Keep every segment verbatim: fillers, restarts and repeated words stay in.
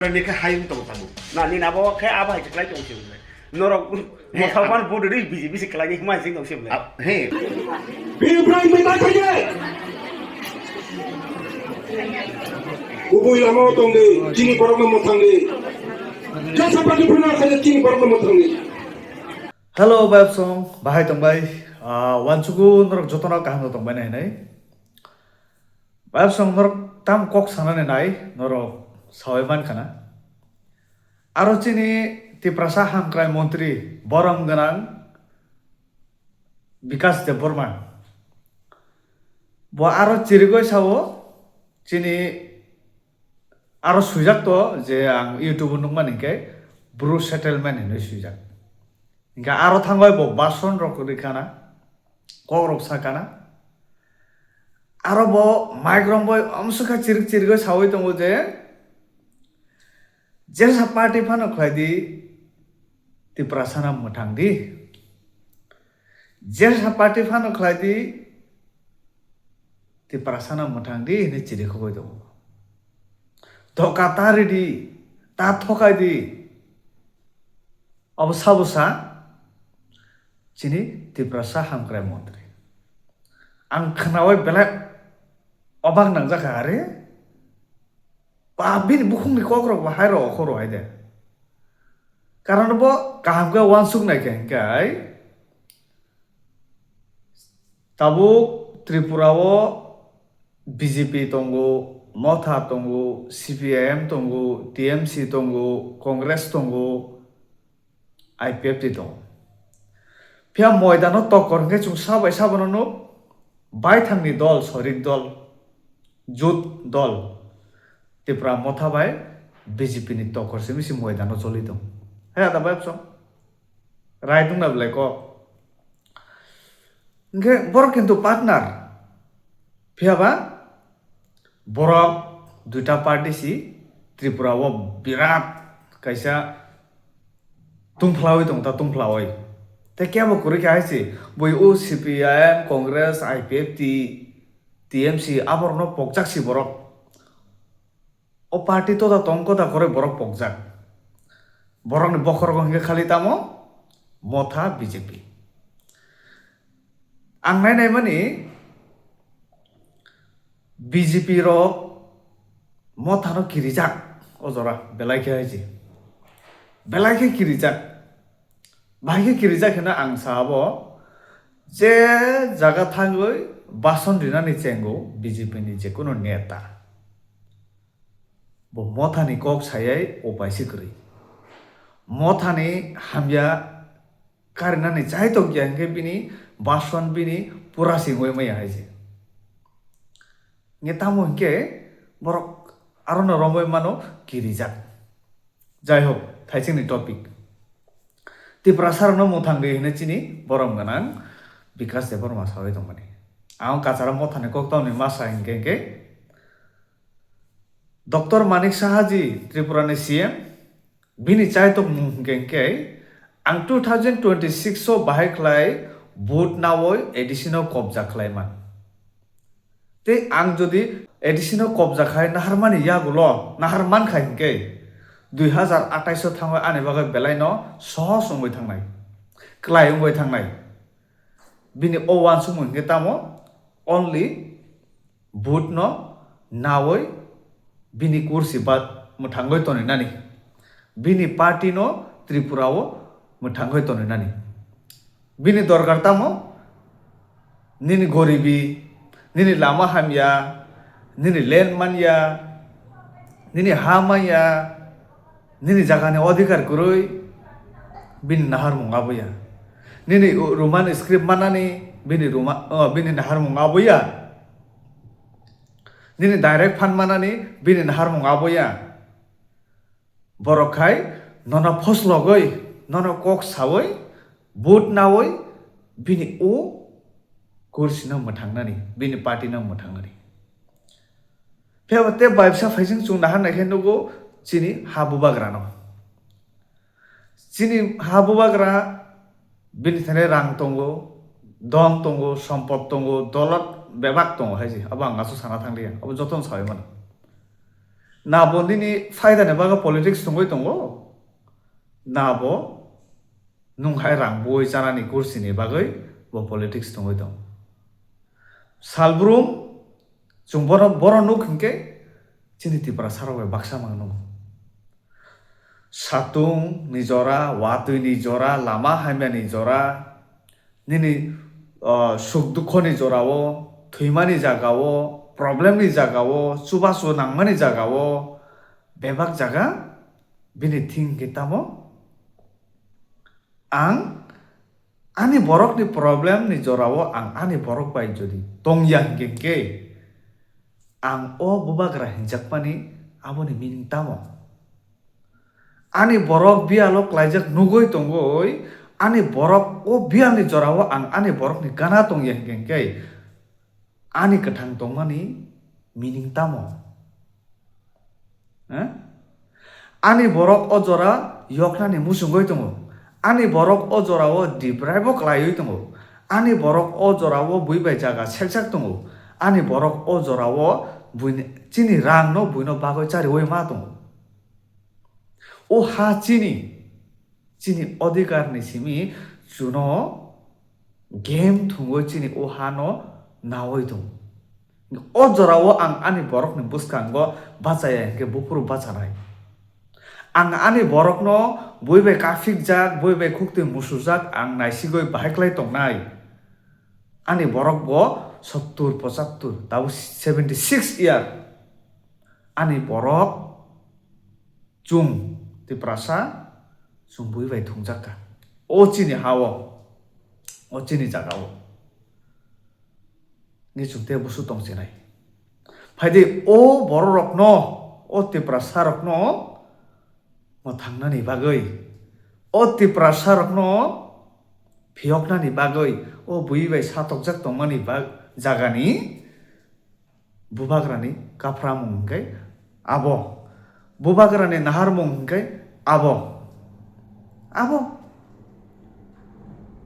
Ni khe hayung tong tabuk. Na, ni nabo khe abo hai se klai tong se. Norok Musalman vote ri B J P se kwlaini hwnma sing tong sibole. He. Bini bwrwi mwi ma thangdi. Kubui lama o tongdi, chini borokno mwthangdi. Jasa party phano khaide chini borokno mwthangdi. Hello, bayapsong, bahai tongbai. Ah, wansugo norok jotono kaham no tongbai nai nai. Bayapsong norok tam kok sanani nai, norok sawi mankha na. Aro chini Tiprasa hamkrai montri borom gwnang Bikas Debbarma. Bo aro chirigwi sao chini aro swijak to je ang YouTube o nukmani khe Bru settlement hinwi swijak. Hinkhe aro thangbai bo bason rok rikha na, kok rok sakha na. Aro bo mic rok bai amsukha chirik chirigwi sawi tongo je, Jesa party phano khlai di, Tiprasano mwthang di. Jesa party phano khlai di, Tiprasano mwthang di hinwi chiri khogwi tongo. Doka ta ri di, ta thokai di. Abo sabo sa chini Tiprasa hamkrai montri. Ang khnawi belai obak nangjakha, are? Ba, bini bukhukni kokrok bo hai rw okhorw hai de. Karon bo kaham khe uansuk nai khe hinkhe tabuk Tripura o B J P tongo, Motha tongo, C P I M tongo, T M C tongo, Congress tongo, I P F T tongo. Phiya moidano tokor hwnkhe chwng sa bai sa bono nuk, baithangni dol, sorik dol, jut dol, Tipra Motha bai B J P ni tokor simi si moidano choli tong. He ada bai bwsong. Right wngna belai kok. Hwnkhe borok kintu partner. Phiya ba borok duita party si Tripura o birat kaisa tungphlawi tong ta tungphlawi. Tei kebo kwrwi khe hai se bui o C P I M, Congress, I P F T, T M C aborokno pokjak si borok. O party toda tong koda kwrwi borok pokjak. Borokni bokhorogo hwnkhe khali tamo Motha B J P. Ang nai naimani B J P rok Mothano kirijak o jora belai khe hai se. Belai khe kirijak. Bahai khe kirijak hino ang sa abo je jaga thangwi bason rinani chengo B J P ni jekunu neta. Bo Mothani kok sayai upai se kwrwi. Mothani hamya karinani chai tongya hinkhe bini bason bini pura singwi maya hai se. Nge tamo hinkhe borok arono romwi mano kirijak. Jai hok, thaisingni topic. Tiprasa rokno mwthang di hinwi chini borom gwnang Bikas Debbarma sawi tongmani. Ang kachara Mothani koktorni masa hinkhe hinkhe Doctor Manik Saha ji Tripura ni C M, bini chaitok mung hinkhe hinkhe ang two thousand twenty-six o bahai khlai vote nawi A D C no kobja khlai man. Tei ang jodi A D C no kobja khai naharmani yagulo nahar mankha hinkhe, dui hazar atais o thangwi ani bagwi belaino sohos wngwi thangnai, klai wngwi thangnai. Bini o uansukmung hinkhe tamo only vote no nawi bini kursi ba mwthangwi toninani, bini party no Tripura o mwthangwi toninani. Bini dorkar tamo? Nini goribi, nini lama hamya, nini land manya, nini ha manya, nini jagani odhikar kwrwi, bini naharmung aboya. Nini Roman script manani, bini Roma-, oh, bini naharmung aboya. Nini direct fund manani, bini naharmung aboya. Borok khai nono phoslogwi, nono kok sawi, vote nawi, bini o kursino mwthangnani, bini partyno mwthangnani. Phiya ba tei baipsa phaising chwng nahar naikhe nugo chini ha bubagrano. Chini ha bubagra bini thani rang tongo, dong tongo, sompot tongo, dolot bebak tongo hai se. Abo ang aswk sana thang liya. Abo jotono sawi mano. Na bo nini phaidani bagwi politics tongwi tongo, na bo nwng hai rang bui chanani kursini bagwi bo politics tongwi tongo. Salbrum chwng bono, bono nuk hinkhe chini Tiprasarok bai baksa mang nungo. Satung ni jora, watwi ni jora, lama hamya ni jora, nini, o, suk dukho ni jora o, thwimani jaga o, problem ni jaga o, chubachu nangmani jaga o, bebak jaga bini thing khe tamo ang ani borokni problem ni jora o ang ani borok bai jodi tongya hinkhe khe ang o bubagra hinjakmani aboni meaning tamo? Ani borok biyalo klaijak nugwi tongwi, ani borok o biyalni jorao ang ani borokni gana tongya hinkhe khe ani kwthang tongmani meaning tamo? Eh? Ani borok o jora yoknani muchungwi tongo. Ani borok o jorao deprive-o klaiwi tongo. Ani borok o jorao bui bai jaga sekjak tongo. Ani borok o jorao buini, chini rangno buino bagwi chariwi ma tongo. O ha chini, chini odhikar ni simi chuno game thwngwi chini o ha no nawi tongo. O jora o ang ani borok ni bwskango bachaya hinkhe buphuru bachanai. Ang ani borok no bui bai kaphikjak, bui bai khuktwi musujak ang naisigwi bahai khlai tongnai. Ani borok bo sottur pochattur, tabuk seventy six year. Ani borok chwng Tiprasa, chwng bui bai thungjak kha. O chini ha o, o chini jaga o. Ni chwng tei busu tong chinai. Phaidi o borok rokno, o Tiprasa rokno mwthangnani bagwi, o Tiprasa rokno phiyoknani bagwi, o bui bai satokjak tongmani bag-, jagani Bubagrani kaphramung hwnkhe abo. Bubagrani naharmung hwnkhe abo. Abo.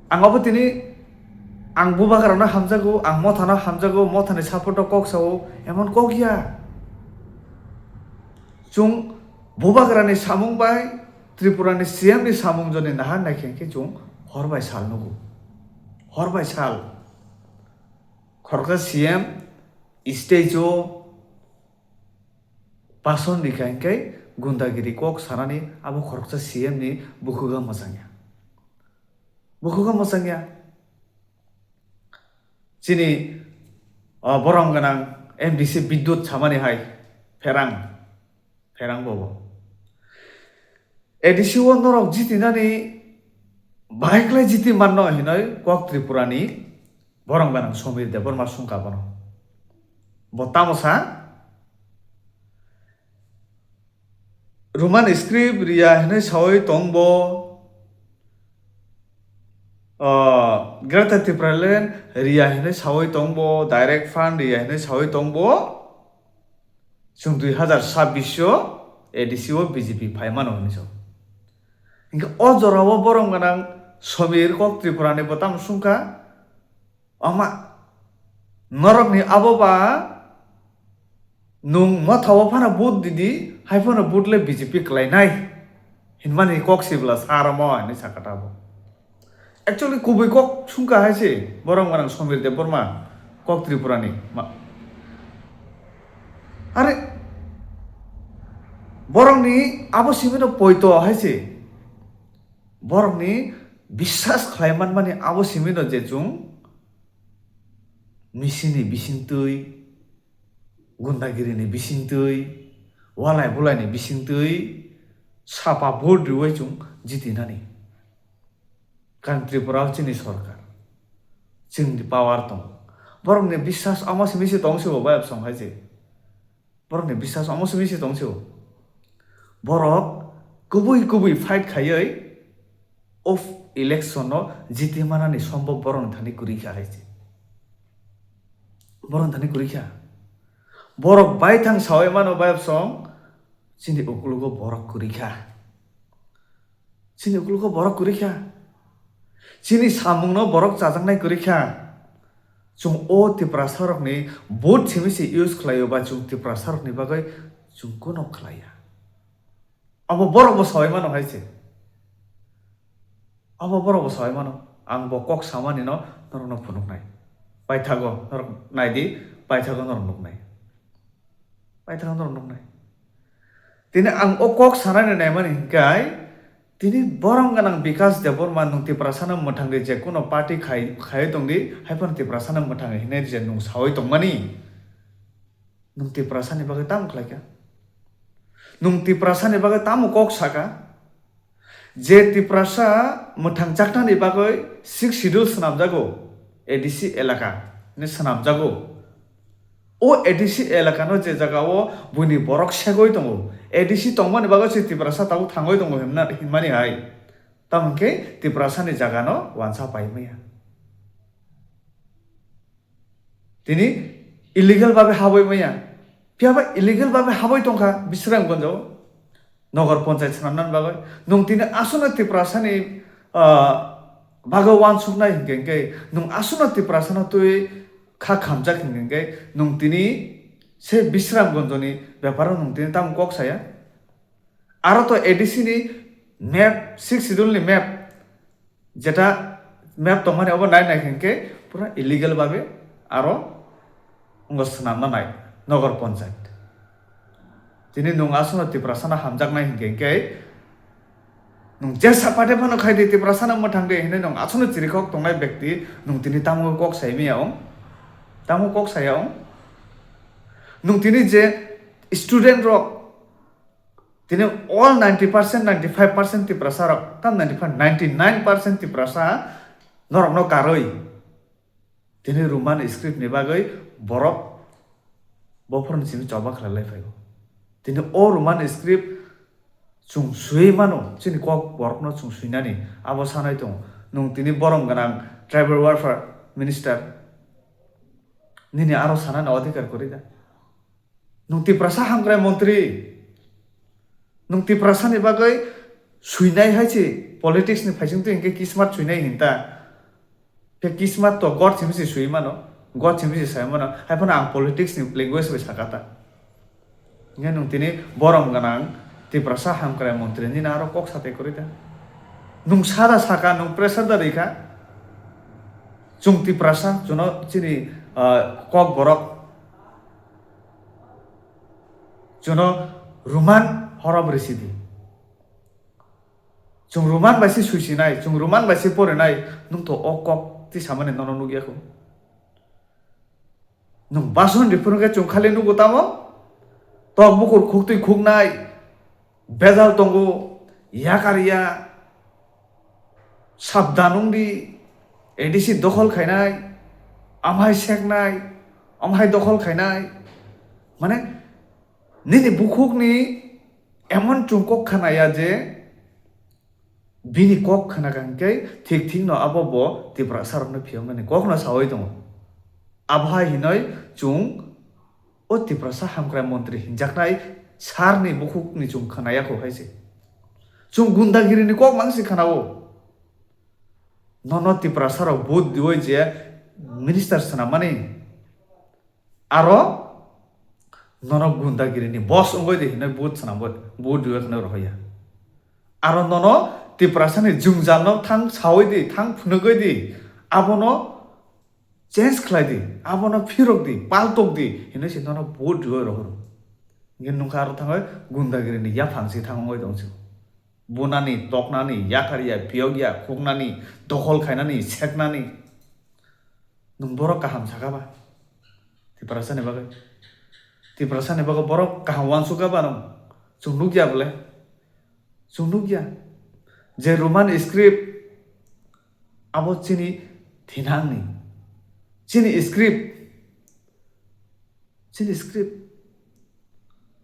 Ang abo tini, ang bubagrano hamjago, ang mothano hamjago, mothani support-o kok sao, emon kok ya. Chwng bubagrani samung bai Tripurani C M ni samung joni nahar naikhe khe chwng hor bai sal nugo. Hor bai sal. Khoroksa C M stage o bason rikha hinkhe gundagiri kok sanani abo khoroksa C M ni bukhugo mwchangya. Bukhugo mwchangya. Chini, o, borom gwnang M D C Bidyut samani hai pherang, pherang bobo. A D C o norok jitinani bahai khlai jiti manno hinoi kok Tripurani borong gwnang Somir Debbarma sungka bono. Bo tamo sa? Roman script riya hinoi sawi tong bo, o, Greater Tipraland riya hinoi sawi tong bo, direct fund riya hinoi sawi tong bo. Chwng dui hazar sabbish o A D C o B J P phai mano hinwi sao. Hinkhe o jora o borom gwnang Somir kok Tripura ni bo tamo sungkha. Ama norok ni abo ba nwng motha o phano vote didi, hai phano vote le B J P kwlai nai hinmani kok sibla sa rwmo hinwi sakha ta bo. Actually, kubui kok sungkha hai se, borok gwnang Somir Debbarma, kok Tripura ni. Ma-, are, borok ni abo simi no poito hai se, borok ni biswas khlai man mani abo simi no je chwng misi ni bising twi, gundagiri ni bising twi, walai bulai ni bising twi, sapa vote riwi chwng jiti nani. Kan Tripura o chini sorkar, chini power tong. Borok ni biswas omo simi se tong se bo bayap song hai se. Borok ni biswas omo simi se tong se bo. Borok kubui kubui fight khaiwi o election no jiti manani sombok borok ni thani kwrwi kha hai se. Borok ni thani kwrwi kha. Borok baithang sawi mano bayap song chini ukulugo borok kwrwi kha. Chini ukulugo borok kwrwi kha. Chini samungno borok chajaknai kwrwi kha. Chwng o Tiprasarokni vote simi se use khlaio ba chwng Tiprasarokni bagwi Chwng kuno khlaiya. Abo borok bo sawi mano hai se. Abo borok bo sawi mano. Ang bo kok samani no norok no phunuknai. Paithago norok nai di, paithago norok nuknai. Paithago norok nuknai. Tini ang o kok sanani naimani hinkhe, tini borom ganang Bikash Debbarma nwng Tiprasano mwthangwi je kuno party khai, khaiwi tongdi, haiphano Tiprasano mwthangwi hinwi je nwng sawi tongmani. Nwng Tiprasani bagwi tamo khlaikha? Nwng Tiprasani bagwi tamo kok saka? Je Tiprasa mwthangjaknani bagwi sixth schedule swnamjago, A D C elaka ni swnamjago. O A D C elakano je jagao buini borok segwi tongo, A D C tongmani bagwi se Tiprasa tabuk thangwi tongo himna, hinmani hai. Tamo hwnkhe Tiprasani jagano wansa pai maya. Tini illegal babe habwi maya. Phiyaba illegal babe habwi tongkha Bisramganjo. Nogor ponchayat swnamnani bagwi. Nwng tini aswkno Tiprasani, ah, bagwi wansuknai hinkhe, hinkhe nwng aswkno Tiprasano twi kha khamjak hinkhe, hinkhe nwng tini se Bisramganjoni beparo nwng tini tamo kok saya? Aro to A D C ni map, sixth schedule ni map, jeta map tongmani obo nai nai hinkhe pura illegal babe aro wngkha swnamna nai Nogor Ponchayat. Tini nwng aswkno Tiprasano hamjaknai hinkhe, hinkhe nwng jesa party phano khai di, Tiprasano mwthang di hinwi nwng aswkno chirikhok tongnai bekti, nwng tini tamo kok sai maya wng? Tamo kok saya wng? Nwng tini je student rok, tini all ninety percent, ninety five percent Tiprasa rok, tam ninety five, ninety nine percent Tiprasa norokno karwi. Tini Roman script ni bagwi borok bophorni simi choba khlai lai phaigo. Tini o Roman script chwng swiwi mano, chini kok borokno chwng swinani abo sanai tongo. Nwng tini borom gwnang tribal welfare minister, nini aro sanani odhikar kwrwi da? Nwng Tiprasa hamkrai montri. Nwng Tiprasani bagwi swinai hai se politics ni phaising twi hinkhe kismat swinai hinta. Khe kismat to God simi se swi mano. God simi se sai mano. Hai phano ang politics ni language bai saka ta. Hinkhe nwng tini borom gwnang Tiprasa hamkrai montri nini aro kok satai kwrwi ta. Nwng sada saka, nwng pressure da rikha. Chwng Tiprasa, chwngno chini, ah, kok borok. Chwngno Roman horop risi di. Chwng Roman bai se suisinai, chwng Roman bai se porinai, nwng to o kok twi samani nono nukya kho. Nwng bason riphuru khe chwng khali nugo tamo? Tok bukur khuktwi khuknai, bejal tongo, yakar ya, sabdan wng di, A D C dokhol khainai, amhai seknai, amhai dokhol khainai. Mane, nini bukhukni emon chwng kok khanaya je, bini kok khna kha hinkhe thik thikno abo bo Tiprasa rokno phiyoknani kokno sawi tongo. Abohai hinoi chwng o Tiprasa hamkrai montri hinjaknai sarni bukhukni chwng khnaya kho hai se. Chwng gundagiri ni kok mang se khnao. Nono Tiprasa rok vote diwi je minister swnam mani. Aro nono gundagiri ni boss wngwi de hinoi vote swnam bo, vote diwi khna rohoya. Aro nono Tiprasa ni jwngjal no thang sawi di, thang phunugwi di. Abono change khlai di, abono phirok di, paltok di, hinwi se nono vote rwui rohoro. Hinkhe nungkha aro thangwi gundagiri ni yaphang se thangwi tong se. Bunani, toknani, yakarya, phiyokya, khuknani, dokhol khainani, seknani. Nwng borok kaham saka ba? Tiprasa ni bagwi. Tiprasa ni bagwi borok kaham uansuk kha ba nwng? Chwng nukya bole? Chwng nukya je Roman script abo chini thinangni, chini script, chini script.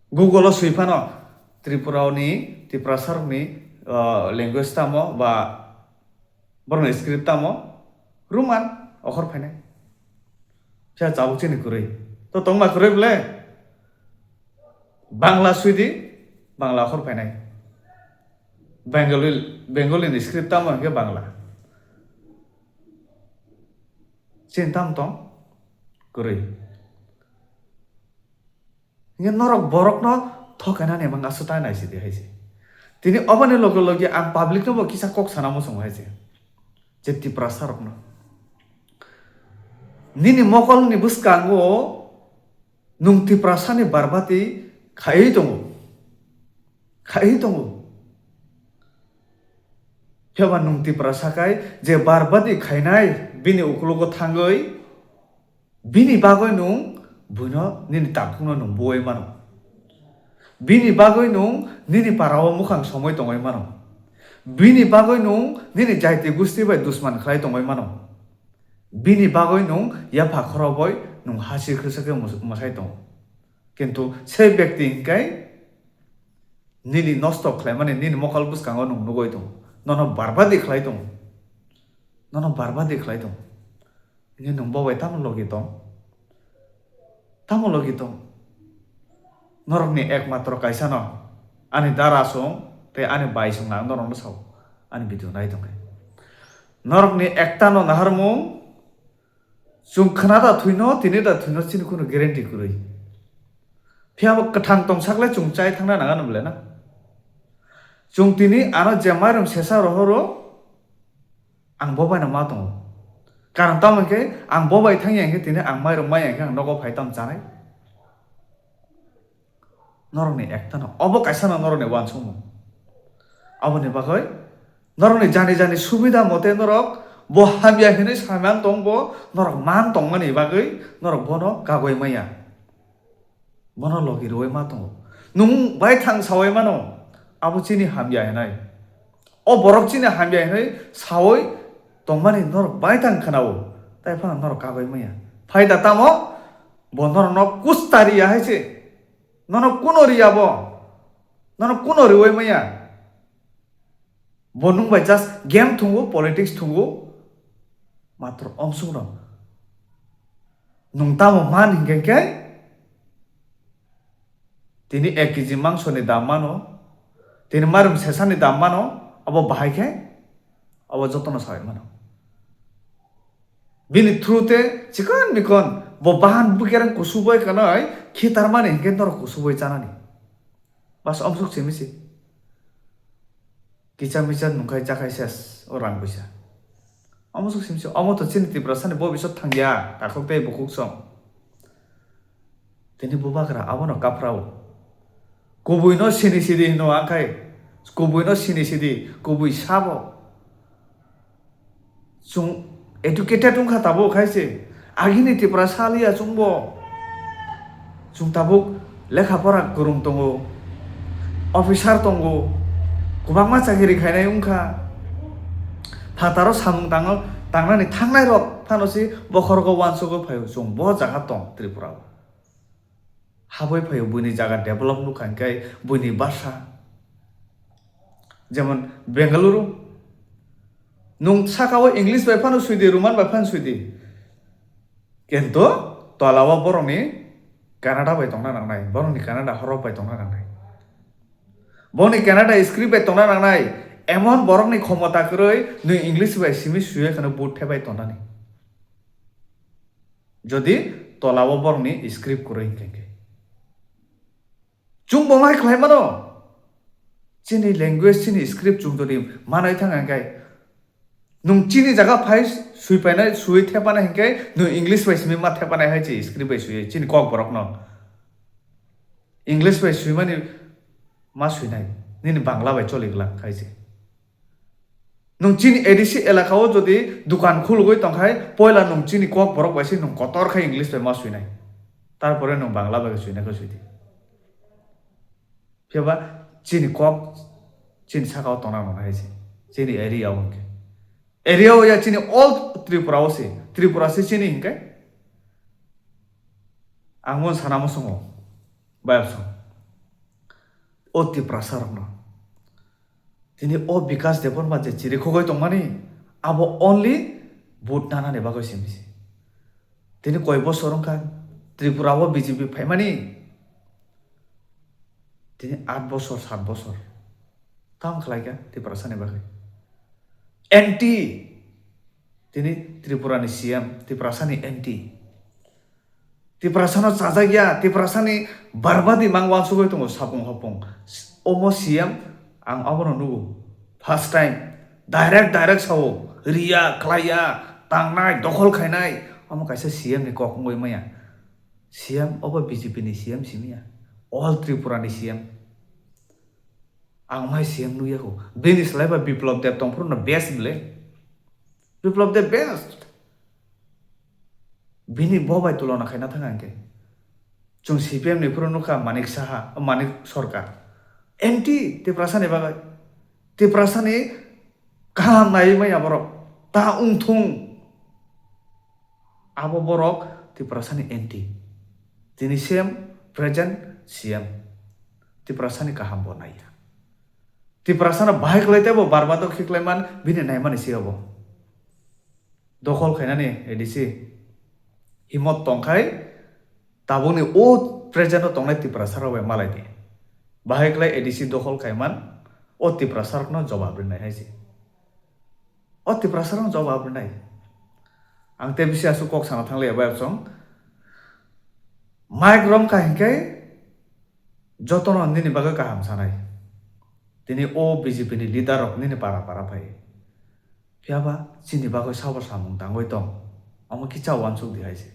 Google o swi phano Tripura ni, Tiprasa rokni, ah, language tamo ba borokni script tamo, Roman okhor phainai. Phiya chabuk chini kwrwi. To tongma kwrwi bole? Bangla swidi, Bangla okhor phainai. Bengali, Bengali ni script tamo hinkhe Bangla. Chini tam tong? Kwrwi. Hinkhe norok borokno Thokainani mang aswk ta naisidi hai se. Tini oboni loge loge ang public no bo kisa kok sana muchungo hai se. Je Tiprasa rokno. Nini mokolni bwskango nwng Tiprasani barbati khaiwi tongo. Khaiwi tongo. Phiya ba nwng Tiprasa khai je barbati khainai bini ukologo thangwi, bini bagwi nwng buino nini takhukno nwng buwai mano. Bini bagwi nwng nini parao mukhang somoi tongwi mano. Bini bagwi nwng nini jaiti gusti bai dusman khlai tongwi mano. Bini bagwi nwng yapha khoroboi nwng hasi khwsa khe mus-, mwsai tongo. Kintu se bekti hinkhe nini nosto khlaimani nini mokol bwskango nwng nugwi tongo. Nono barbadi khlai tongo. Nono barbadi khlai tongo. Hinkhe nwng bo bai tamo logi tong? Tamo logi tong? Norokni ekmatro kaisano ani dara song tei ani bai song ang norokno sao, ani video nai tongkhe. Norokni ektano naharmung chwng khna da thwino, tini da thwino chini kheno guarantee kwrwi. Phiya bo kwthang tongsaklai chwng chai thangna nang ano bole na? Chwng tini ano je mairum sesa rohoro, ang bo baino ma tongo. Karon tamo khe ang bo bai thangya hinkhe tini ang mairum maya hinkhe ang nogo phai tam chanai. Norokni ektano obo kaisa no norokni uansukmung. Aboni bagwi norokni jani jani subida mote norok bo hamya hinwi saman tong bo norok man tongmani bagwi norok bono kagwi maya. Bono logi rwui ma tongo. Nwng baithang saui mano, abo chini hamya hinai. O borok chini hamya hinai saui tongmani norok baithang khwnao, tai phano norok kagwi manya. Phaida tamo? Bo norokno kusta riya hai se. Nono kuno riya bo. Nono kuno riui manya. Bo nwng bai just game thungo, politics thungo. Matro omsung rok. Nwng tamo man hinkhe khe? Tini ek kg mangso ni dam mano, tini mairum sesa ni dam mano, abo bahai khe abo jotono saui mano. Bini through te chikon mikon bo bahan bukerang kusuboi kanai khitar mani hinkhe norok kusuboi chanani. Bas omsuk simi si. Kicha micha nungkhai chakhai ses o rang puisa. Omo sok simse, omo to chini Tiprasa ni bo bisok thangya, takhuk tei bukhuk song. Tini bubagra abono kaphrao. Kubui no sini sidi hino angkhai, kubui no sini sidi, kubui sabo. Chwng educated wngkha tabuk hai se. Agini Tiprasa liya chwngbo. Chwng tabuk lekha pora kwrwng tongo, officer tongo, kwbangma chakiri khainai wngkha. Phataro samung tango, tangnani thangnai rok phano se bokhorogo uansukgwi phaio, chwng bo jaga tong Tripura o. Habwi phaio buini jaga develop nukha hinkhe buini basa. Jemon Bengaluru, nwng saka o English bai phano swidi, Roman bai phano swidi. Kintu tola o borokni Kannada bai tongna nangnai, borokni Kannada horok bai tongna nangnai. Borokni Kannada script bai tongna nangnai, emon borokni khomota kwrwi nwng English bai simi swiwi kheno vote thebai tongnani. Jodi tola o borokni script kwrwi hinkhe khe. Chwng bo mai khlai mano. Chini language, chini script chwng jodi manai thang hinkhe, nwng chini jaga phai swi painai, swi thepanai hinkhe, nwng English bai simi ma thepanai hai chi script bai swi, chini kok borok no. English bai swimani ma swinai, nini Bangla bai choli glak hai chi. Nwng chini A D C elaka o jodi dukan khulugwi tongkhai, poila nwng chini kok borok bai se nwng kotor khe English bai ma swinai. Tarpore nwng Bangla bai swinai khe swidi. Phiya ba chini kok chini saka o tongna nang hai se. Chini area o hwnkhe. Area o ya chini all Tripura o se. Tripura se chini hinkhe. Ang mon sana musungo. Bayapsong. O Tiprasa rokno. Tini o Bikas Debbarma je chirikhogwi tongmani, abo only vote nanani bagwi simi se. Tini koi bosor wngkha Tripura o B J P phaimani? Tini aat bosor, saat bosor. Tamo khlaikha Tiprasani bagwi? Anti. Tini Tripurani C M, Tiprasani anti. Tiprasano chajak ya, Tiprasani barbadi mang wansugwi tongo sapung hopung. Omo C M ang abono nugo. First time direct direct sao, riya, khlaiya, tangnai, dokhol khainai. Omo kaisa C M ni kok wngwi maya. C M obo B J P ni C M simi ya. All Tripura ni C M. Ang mai C M nukya kho. Bini slai ba Biplab Deb tongphuru no best ble. Biplab Deb best. Bini bo bai tulona khaina thang ang khe. Chwng C P M ni phuru nukha Manik Saha, Manik Sarkar. Anti Tiprasa ni bagwi. Tiprasa ni kaham nai maya borok. Ta wngthung. Abo borok Tiprasani anti. Tini C M, present C M. Tiprasani kaham bo naiya. Tiprasano bahai khlai teibo barbato khiklai man bini naimani se obo. Dokhol khainani A D C himot tongkhai tabukni o present o tongnai Tiprasarok bai malai di. Bahai khlai A D C dokhol khaiman o Tiprasarokno jobab rinai hai se. O Tiprasarok jobab rinai. Ang tei bisi aswk kok sana thang liya bai chwng. Mike Romkha hinkhe jotono nini bagwi kaham sanai. Tini o B J P ni leader rok nini para para phai. Phiyaba chini bagwi sabo samung tangwi tong. Omo kisa wansuk di hai se.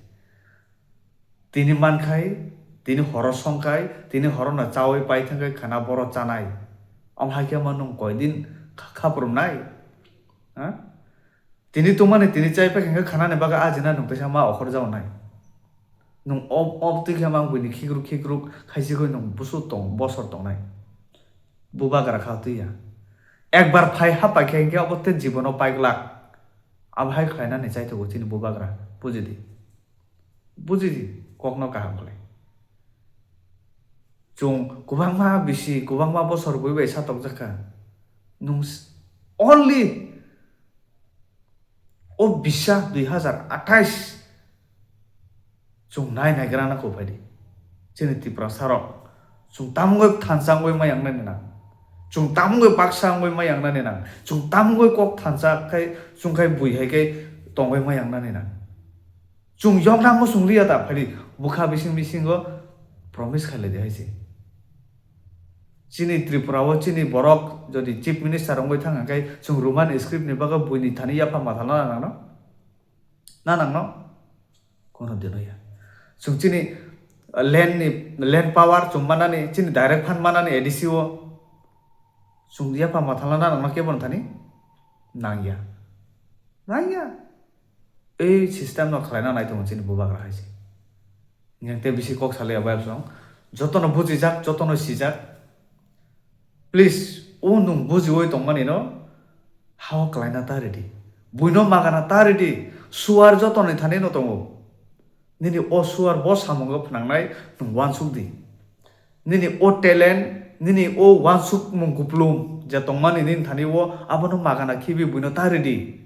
Tini mankhai, tini horo songkhai, tini horo no chawi pai thangkhai khana boro chanai. Omo hai khe ma nwng koidin kha-, khaprumnai? Ha? Tini tongmani tini chai pai khe khanani bagwi ajina nwng teisa ma okhor jaonai. Nwng ob-, ob twi khe ma buini khikruk khikruk khaisigwi nwng busu tong-, bosor tongnai. Bubagra kha twi ya. Ekbar phai ha pai khe hinkhe obo tei jibono pai glak. Abo hai khlainani chaithogo chini bubagra. Bujidi. Bujidi kokno kaham khlai. Chwng kwbangma bisi, kwbangma bosor bui bai satokjak kha. Nwng s-, only o bisa dui hazar athais chwng nai naigra na kho phaidi. Chini Tiprasa rok chwng tamungwi thansa wngwi ma yangnani nang. Chwng tamungwi baksa wngwi ma yangnani nang. Chwng tamungwi kok thansa khai chwng khai bui hai khai tongwi ma yangnani nang. Chwng yokna muchung liya da phaidi bwkha bising bisingo promise khailai di hai se. Chini Tripura o chini borok jodi chief minister wngwi thang hwnkhe chwng Roman script ni bagwi buini thani yapha mathalna nangno? Na nangno? Kono dino ya. Chwng chini, uh, land ni, land power chwng manani, chini direct fund manani A D C o chwng yapha mathalna na nangno kebo thani? Nangya. Nangya. Ei system no khlaina nai tongo chini bubagra hai se. Yang te bisi kok salai abai absong. Jotono bujijak, jotono sijak. Please, o nwng bujiwi tongmani no hao khlaina ta ridi. Buino magana ta ridi. Suar jotoni thani no tongo. Nini o suar bo samungo phnangnai nwng wansuk di. Nini o talent, nini o wansukmung kuplung je tongmani nini thani o abono magana khibi buino ta ridi.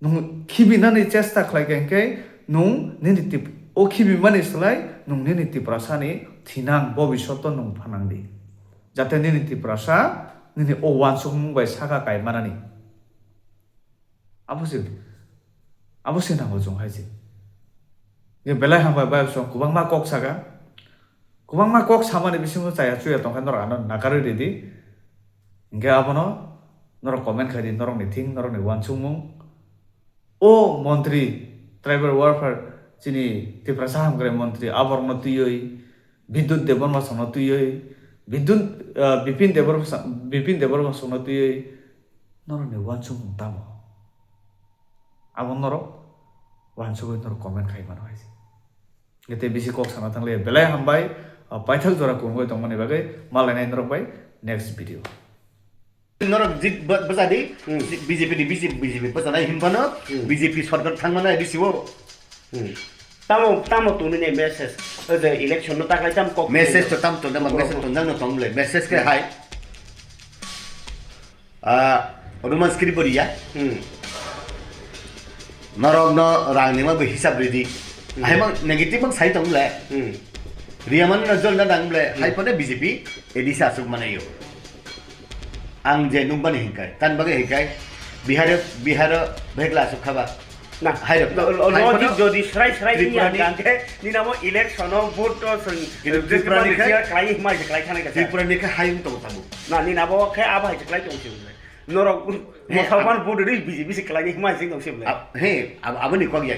Nwng khibinani chesta khlai kha hinkhe nwng nini tip-, o khibimani slai nwng nini Tiprasani thinang bobishoto nwng phanang di. Jate nini Tiprasa nini o wansukmung bai saka kai manani. Abo se, abo se nango chwng hai se. Ye belai hambai bai chwng kwbangma kok saka. Kwbangma kok samani bisingo chaya chuya tongkha norok ano nakarwi ridi. Hinkhe abono norok comment khai di, norokni thing, norokni wansukmung. O montri tribal welfare chini Tiprasa hamkrai montri aborokno twiwi, Bidyut Debbarma songno twiwi, Bidyut, ah, Bipin Debbarma sa-, Bipin Debbarma songno twiwi norokni wansukmung tamo? Abo norok wansugwi norok comment khai mano hai se. Tei bisi kok sana thangle belai hambai, ah, paithak jora kungwi tongmani bagwi malainai norok bai next video. Norok jit ba-, bwchadi, Hmm. B J P ni B J P, B J P bwchanai hinphano Hmm. B J P sorkar thangmano A D C o. Hmm. Tamo, tamo tongmani message, o je election no taklai tamo kok Message tongmani. To tam tong, tamo message tong jang no tong le, message khe Hmm. hai. Ah, Roman script bo riya. Hmm. Norok no rang ni ma bo hisab ridi. Hmm. Hai mang negative mang sai tong le. Hmm. Riya man no jol na dang le. Hmm. Hai pore B J P A D C asuk manayo. Ang je nung bani hinkai. Tan bagwi hinkai. Bihar, Bihar bhekla asuk khaba. Na, hai rok. Lo-, lo-, Hai logic phano jodi srai srai Tripura wngya ni hwnkhe, nini abo election o vote to swng, Kintu eh, Tripura ni khe, siya khlai hima se khlai thani kasa. Tripura ni khe hai wng tongo tabuk. Na, nini abo khe abo hai se khlai tong se. Norok he, mosaoban vote ri B J P se khlai hima se tong se. Ab-, he, ab-, aboni kok ya.